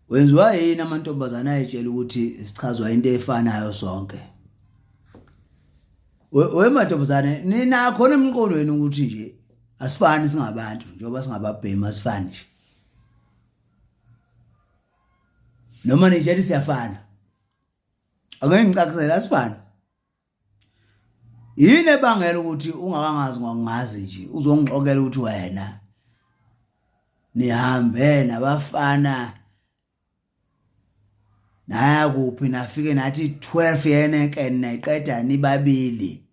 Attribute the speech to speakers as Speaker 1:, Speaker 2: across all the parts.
Speaker 1: Wenziwa yini amantombazane ayetshela ukuthi sichazwa into efanayo sonke? We mantombazane ninakho emqondweni ukuthi nje asifani singabantu njengoba singababhemi asifani nje. Noma nitshela siyafana. Ake ngicacisele asifani. Yini ebangela ukuthi ungakangazi ngongazi nje uzongixokela ukuthi wena nihambe nabafana naya kuphi nafike nathi 12 yeneken nayiqeda nibabili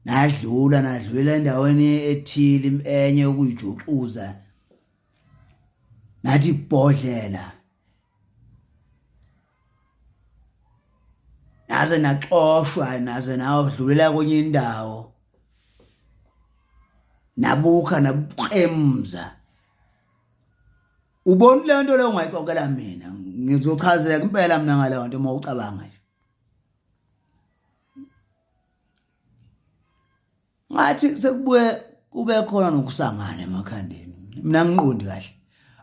Speaker 1: nadlula nadlulela endaweni ethile enye ukuyijuxuza nathi bhodlela naze naxoshwa naze nawudlulela kwenye indawo nabukha nabukremza ubona le nto leyo ungayixoxela mina ngizochazeka impela mina ngaleyo nto uma ucabanga nje Ngathi sekubuye kube khona nokusangana emakhandeni. Mina ngiqondi kahle.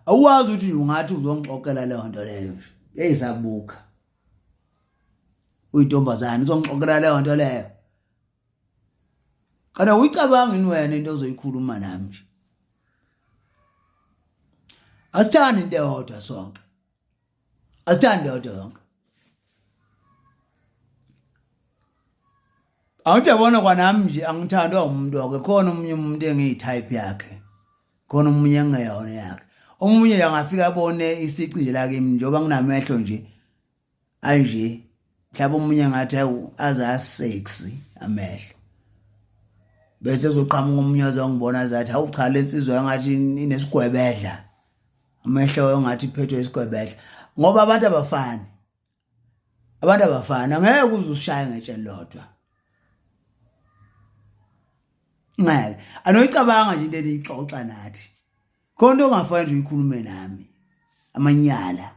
Speaker 1: Awuwazi ukuthi ungathi uzongixoxela leyo nto leyo nje. Hey sabuka. Uyintombazane uzongixoxela leyo nto leyo. Kana uyicabanga yini wena into ozoyikhuluma nami nje? Asithandi into eyodwa sonke. Asithandi into eyodwa yonke. Awuthi yabona kwanami nje angithandwa umuntu wakhe khona omunye umuntu engiyi-type yakhe khona omunye engeyona yakhe omunye angafika abone isici nje la kimi njengoba nginamehlo nje anje mhlawumbe omunye ngathi awu aze asexy amehlo bese kuzoqhamuka omunye azongibona azathi hawu cha le nsizwa engathi inesigwebedla amehlo engathi iphethwe isigwebedla ngoba abantu abafani Abantu abafani angeke uze ushaye ngetshe elilodwa. Ngeke. Anoyicabanga nje into eniyixoxa nathi. Khona into ongafanele nje uyikhulume nami. Amanyala.